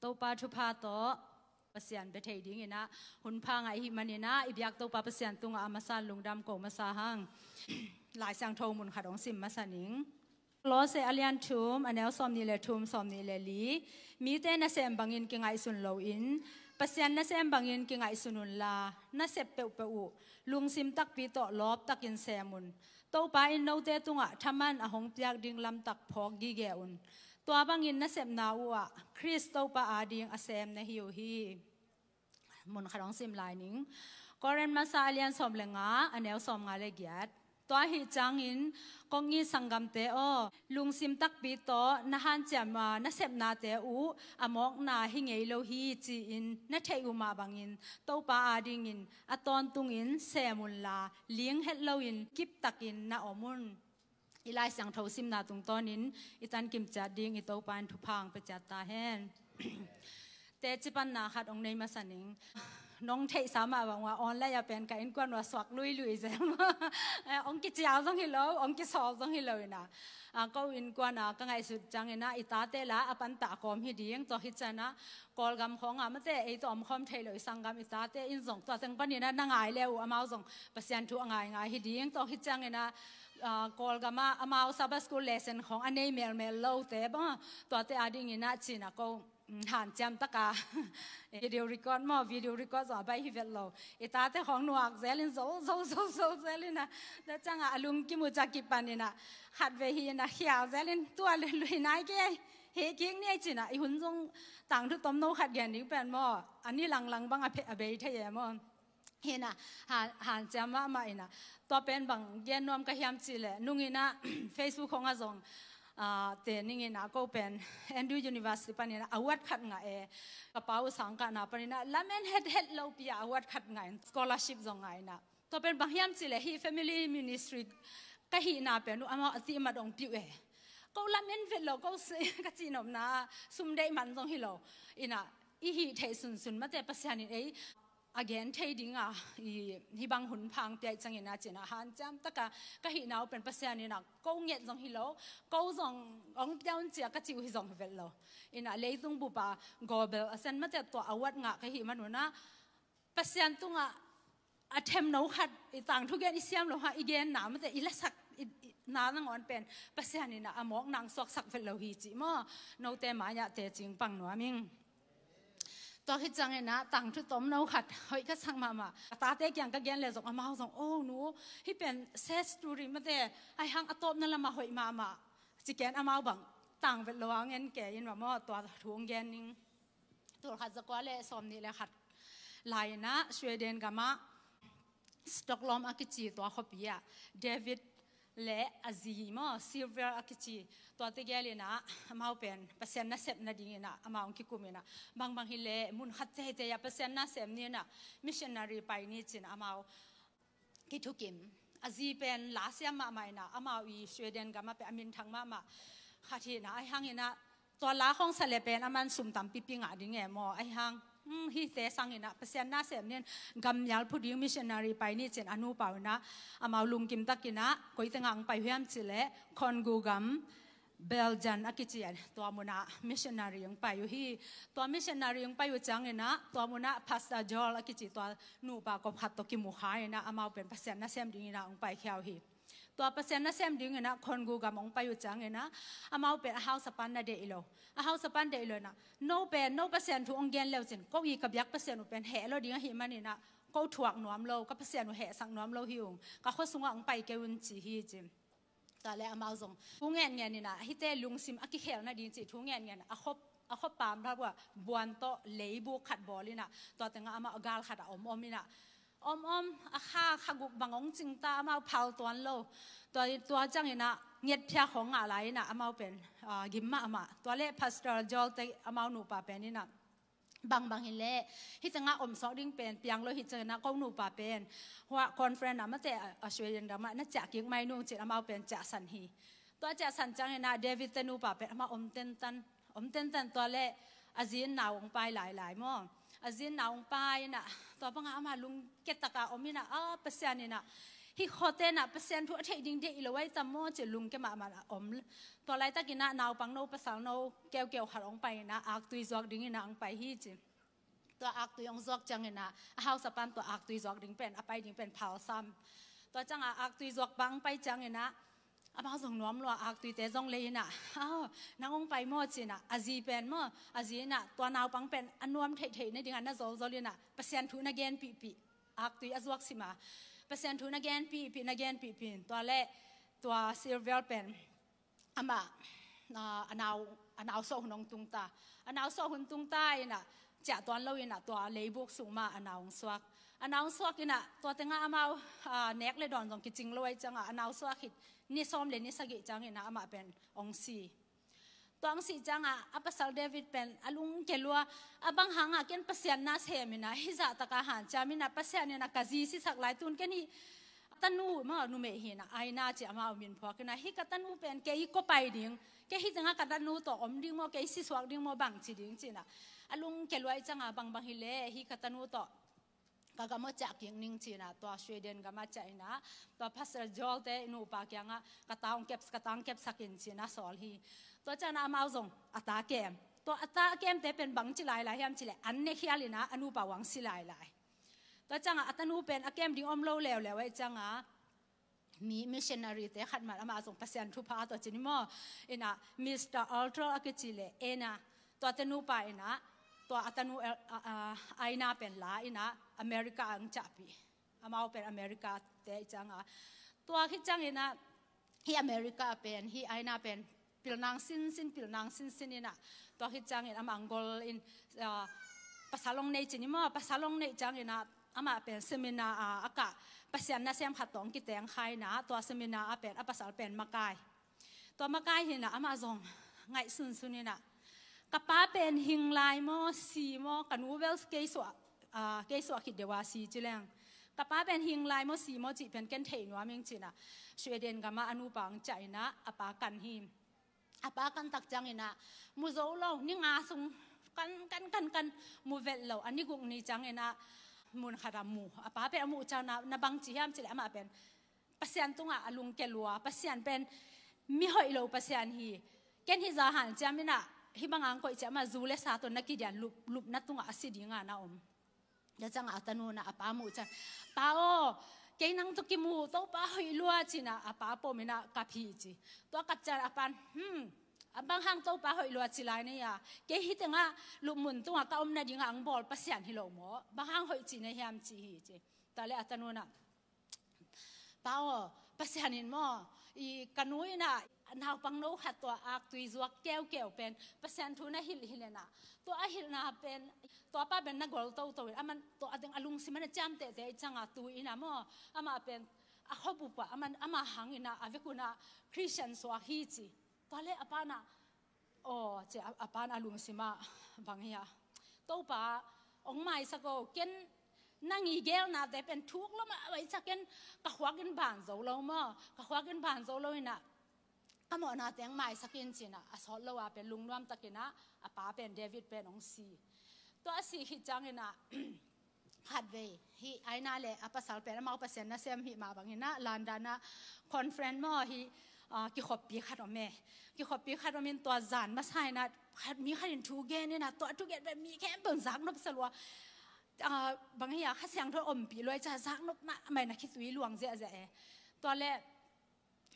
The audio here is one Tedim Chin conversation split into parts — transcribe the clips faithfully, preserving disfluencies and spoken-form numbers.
Topa thupha tawh Pasian bia thei dinginah hun pha ngah i hih maninah i biak Topa Pasian tungah a masa lungdam ko masa hang. Lai Siangtho mun khat hong sim masa ning. Kolose a lian thum, a neu sawm nih le thum, sawm nih le li. Mite nasem bangin kingaihsun loin Pasian nasem bangin kingaihsun unla, nasep peuhpeuh uh lungsim takpi tawh lawp takin sem un. Topa in note tungah thaman a hong piak ding lamtak phawk gige un. Tua bangin nasepna uh ah Khrist Topa ading a sem na hi uh hi. Mun khat hong sim lai ning. Korin masa a lian sawm le nga, a neu sawm nga le giat. Tua ahi ciangin kong it sanggamte aw, lungsim takpi tawh na hanciam a nasepnate uh a mawkna hi ngei lo hi ci-in na theih uh mah bangin Topa adingin a tawntungin sem unla, ling het loin kiptakin na om un. I Lai Siangtho simna tungtawnin i tankim ciat ding i Topa in thupha hong pia ciat ta hen. Teci panna khat hong nei masa ning. Nong theihsa mah bang uh a online ah pen ka innkuan uh a suak luilui zel. Eh, hong kiciau zong hi lo, hong kisawl zong hi lo inah. Ah, ko innkuan ah ka ngaihsut cianginah i tate la a pantah kawm hi ding, tua hi cianah Kawlgam khawngah mate ei tawh omkhawm thei lo i sanggam i tate in zong tua teng paninah na ngai le uh amau zong Pasian thu a ngaingai hi ding, tua hi cianginah ah, Kawlgamah amau Sabbath School lesson khawng a nei melmel lote bang, tuate adinginah cinah ko, mm, hanciam taka video record maw, video record zong a baih hi vet lo. I tate khawng nuak zelin zol, zol, zol, zol zelinah, tua ciangah a lungkim uh ciah kipaninah khatvei hi inah khial zelin tua lui nai kei, heh kik ni ei cinah, i hun zong tangthu tomno khat gen ding pen maw, a ni langlang bang a phe-, a bei thei e maw. Hinah, han, hanciam mahmah inah. Tua pen bang gen nuam ka hiam cihleh, nunginah Facebook khawngah zong, ah, te ninginah ko pen N D U University paninah award khat ngah e. Ka pa uh sangkahna paninah lamen hethet lopi a award khat ngah in, scholarship zong ngah inah. Tua pen bang hiam cihleh hih family ministry ka hihna pen uh amau a tihmat hong piuh e. Ko lamen vet lo, ko si-, ka cihnopna sum deih man zong hi lo. Inah, i hih theih sunsun mate Pasian in ei a gen thei dinga, i, hih bang hun pha hong pia ih ciangin a cinah hanciam taka ka hihna uh pen Pasian inah ko nget zong hi lo, ko zong hong pia un cia ka cih uh hi zong hi vet lo. Inah leitung bupa Goebel a sen mate tua award ngah ka hih manunah Pasian tungah a themno khat i tangthu gen i siam lo hang i genna mate i lasak i, i na nangawn pen Pasian inah a mawk nang suaksak vet lo hi cih maw? Note mai-ah tecing pang nuam ing. Tua khit cianginah tangthu tomno khat hoih ka sak mahmah. A tate kiang ka gen le zong amau zong, "Oh nu, hih pen sad story mate, aihang a tawpna lamah hoih mahmah." Ci ken amau bang tangvet lo a ngen ke in va maw, tua thu hong gen ning. Tulkhat zakua le sawmnih le khat lai-inah Sweden gamah Stockholm a kici tua khuapi ah David le a zi maw, Silver a kici, tua tegel inah amau pen Pasian nasep nadinginah amau hong kikum inah, bangbang hileh mun khat teitei ah Pasian nasem ni inah missionary pai ni cinah amau kithukim. A zi pen la siam mahmah inah amau i Sweden gamah pen a minthang mahmah khat hi inah, aihang inah tua la khawng sa le pen aman sum tampipi ngah ding e maw, aihang, hmm, hihte sang inah Pasian nasem nin gammial phu ding missionary pai ni cin a nupa uh inah amau lungkim tak inah koi tengah hong pai uh hiam cihleh Congo gam Belgian a kici a, tua munah missionary hong pai uh hi. Tua missionary hong pai uh cianginah tua munah Pastor Joel a kici tua nupa kop khat tawh kimu kha inah amau pen Pasian nasem dinginah hong paikhia uh hi. Tua Pasian nasem dinginah Congo gam hong pai uh cianginah amau pen a hausapan na deih lo. A hausapan deih lo inah, "No pen, no Pasian thu hong gen leu cin, ko i ka biak Pasian uh pen heh lo ding ahih maninah ko thuak nuam lo, ka Pasian uh hehsak nuam lo hi ung, ka khua sungah hong pai kei un," ci hi ci. Tua le amau zong thu ngenngen inah, hihte lungsim a kikhel nading cih thu ngenngen a khop, a khop pam hlap uh a buan tawh leibuk khat bawl inah tua tengah amau a gal khat a om om inah, om om a kha, kha guk bang hong cingta, amau phal tuan lo. Tua, tua cianginah ngetphiak hong ngah lai inah amau pen, ah, gim mahmah. Tua le Pastor Joel te amau nupa pen inah, bangbang hileh hih tengah omsawk ding pen piang lo hi cinah ko nupa pen hua conference ah mate a, Australian gamah na ciah kik mai nung cin amau pen ciahsan hi. Tua ciahsan cianginah David te nupa pen amah om tentan, om tentan, tua le a zi in nau hong pai lailai maw. A zi in nau hong pai inah tua bangah amah lungke taka om inah, a Pasian inah Hih khuate inah Pasian thu a theih ding deih lo ai tam maw ci lungke mahmah a om. Tua laitakinah naupang no pasal no keukeu khat hong pai inah aktui zuak dinginah hong pai hi ci. Tua aktui hong zuak cianginah a hausapan tua aktui zuak ding pen a pai ding pen phalsam. Tua ciangah aktui zuak pa hong pai cianginah amau zong nuam lua aktuite zong lei inah, "Aw, nang hong pai maw?" cinah a zi pen maw, a zi inah tua naupang pen a nuam theihtheih nadingah na zolzol inah Pasian thu na genpihpih. Aktui a zuak sima Pasian thu na genpihpih, na genpihpih in tua le tua Silver pen amah a nau a nau sawh hun hong tungta. A nau sawh hun tungta inah ciah tuan lo inah tua leibuk sung mah a nau hong suak. A nau hong suak inah tua tengah amau nek le dawn zong kicing lo ai ciangah a nau suak khit ni sawm le ni sagih cianginah amah pen hong si. Tua hong sih ciangah a pasal David pen a lungke lua, a bang hangah ken Pasian na sem inah hih zahtaka hanciam inah Pasian inah ka zi sisak lai tun ken hih tanu maw, numei hinah Aina ci amau min phuak inah, "Hih ka tanu pen kei kua pai ding, kei hih tengah ka tanu tawh om ding maw, kei sisuak ding maw, bang ci ding?" cinah a lungke lua ai ciangah, "Bangbang hileh hih ka tanu tawh ka gam aw ciah kik ning," cinah tua Sweden gamah ciah inah tua Pastor Joel te i nupa kiangah, "Ka ta hong kep, ka ta hong kepsak in," cinah sawl hi. Tua cianah amau zong a ta kem. Tua a ta kemte pen bang ci lailai hiam cileh an ne khial inah a nupa uang si lailai. Tua ciangah a tanu pen a kem ding om lo leuleu ai ciangah mi missionary te khat man amah zong Pasian thupha tawh cin hi maw, inah Mister Alter a kici le ena tua tanu pa inah tua a tanu Aina pen la inah America ang cahpih. Amau pen America te i ciangah tua khit cianginah hih America pen hih Aina pen pilnang sinsin, pilnang sinsin inah tua khit ciangin amah ang gol in pasal hong nei cin hi maw, pasal hong neih cianginah amah pen seminar a a kah Pasian nasem khat tawh hong kiteng kha inah tua seminar a pen a pasal pen makai. Tua makai hinah amah zong ngaih sunsun inah, "Ka pa pen hing lai maw, si maw, ka nu bel kei suah, kei suah khit deuh a si ci leng, ka pa pen hing lai maw, si maw cih pen ken thei nuam ing," cinah Sweden gamah a nupa ang ciah inah a pa kan hi. A pa kan tak cianginah mu zo lo, ni nga sung kan kan kan kan mu velh lo, a ni guk ni cianginah mun khatah mu. A pa pen a muh ciang na bang ci hiam cileh amah pen Pasian tungah a lungke lua, Pasian pen mi hoih lo Pasian hi. Ken hih za hanciam inah hih banga ang koih ciah amah zu le sa tawh na kidian lup, lupna tungah a si dinga na om. Tua ciangah a tanu inah a pa muh ciang, "Pa aw, kei nang tawh kimu, Topa hoih lua," cinah a pa pom inah kap hi ci. Tua kap ciang a pan, "Hmm, a bang hang Topa hoih lua ci lai na hia? Kei hih tengah lupmun tungah ka om nadingah ang bawl Pasian hi lo maw? Bang hang hoih ci na hiam?" ci hi ci. Tua le a tanu inah, "Pa aw, Pasian in maw, i ka nu inah naupang no khat tua aktui zuak keukeu pen Pasian thu na hilh hi lenah, tua a hilhna pen tua pa pen na gol toto in, aman tua a ding a lungsim a na ciamtehte i ciangah tu inah maw, amah pen a khuabup ah aman amah hang inah a vek unah Christian suak hi," ci. Tua le a pa inah, "Aw," ci a, a pa inah a lungsimah, "Bang hia, Topa hong maisak o, ken nang i gelnate pen thuk lo mah, a bai ciah ken ka khuak in ban zo lo maw, ka khuak in ban zo lo inah ka mawhnate hong maisak in," cinah a sawt lo a pen lungnuam takinah a pa pen David pen hong si. Tua a si khit cianginah khatvei hih Aina le a pasal pen amau Pasian nasem hih mah banginah London ah conference maw, hih kikhoppi khat om e. Kikhoppi khat om in tua zan masa inah khat, mi khat in thu gen inah tua thu gen pen mi khempeuh in zaknop sa lua. Bang hia, Kha Siangtho ompih lua ai ciah zaknop mahmah inah khitui luang ziahziah e. Tua le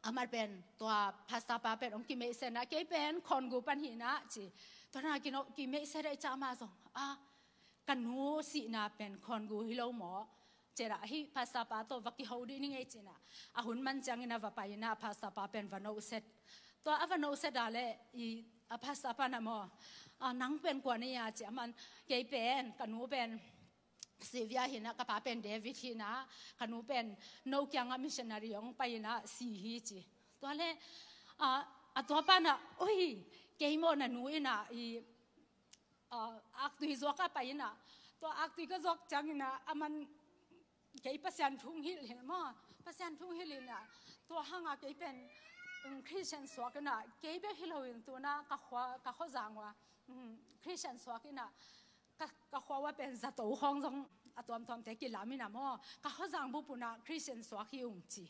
amah pen tua pastor pa pen hong kimeihsetna, "Kei pen Congo pan hi inah," ci. Tua na kimeihset ai ciah amah zong, "A, ka nu sihna pen Congo hi lo maw?" Ci inah hih pastor pa tawh va kiho dih ning ei cinah a hun man ciangin a va pai inah pastor pa pen va nohset. Tua a va nohset a le i a pastor pa inah maw, "A, nang pen kua na hia?" ci. Aman, "Kei pen ka nu pen Sylvia hi inah, ka pa pen David hi inah, ka nu pen no kiangah missionary hong pai inah si hi," ci. Tua le a tua pa inah, "Oi, kei maw na nu inah i aktui zuak ah pai inah, tua aktui ka zuak cianginah aman kei Pasian thu hong hilh hi maw, Pasian thu hong hilh inah, tua hangah kei pen Christian suak inah, kei bek hi loin tunah ka khua, ka khuazang uah Christian suak inah, ka, ka khua uah pen zato khawng zong A tuamtuamte kilam ina maw, ka khuazang bup unah Christian suak hi ung ci.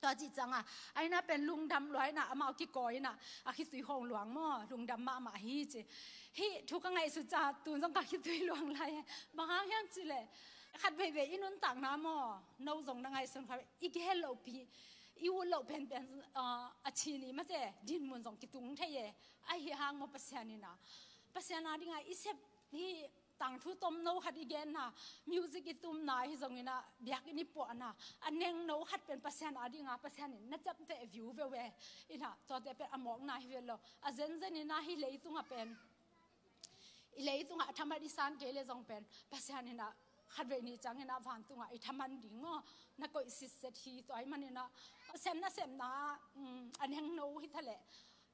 Tua cih cianga, a ina pen lungdam lua ina, amau kikawi ina, a khitui hong luang maw, lungdam mahmah hi ci. Hih thu ka ngaihsut ca, tun zong ka khitui luang lai e. Bang hang hiam cih leh, khat veivei i nuntakna maw, no zong na ngaihsun kha, i gel lopi, i ut loh penpen, ah, a ci ni mate, dinmun zong kitung thei e. Ahi hang maw Pasian ina, Pasian a dinga i sep hi, tangthu tomno khat i genna, music i tumna hi zong ina, biakinn i puahna, a nengno khat pen Pasian a dinga Pasian in na ciamteh viu viau e. Ina, tuate pen a mawkna hi viau lo. A zenzen ina hih leitunga pen, i leitungah a thaman i san kei le zong pen Pasian ina khat vei ni ciang ina vantunga i thaman ding maw, na koih sitset hi. Tua ahih man ina Pasian nasepna, um, a nengno hi ta leh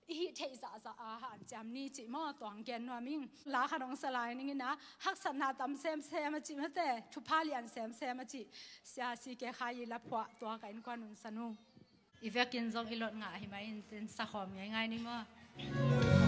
i hih theih zahzah a hanciam ni cih maw, tuang gen nuam ing. La khat hong sa lai ning ina, haksatna tam semsem a cih mate, thupha lian semsem a cih, Sia C K Khai i la phuah, tua ka innkuan hun sa nung. I vekin zong i lot ngah hi mah in, ten sa khawm ngeingai ni maw.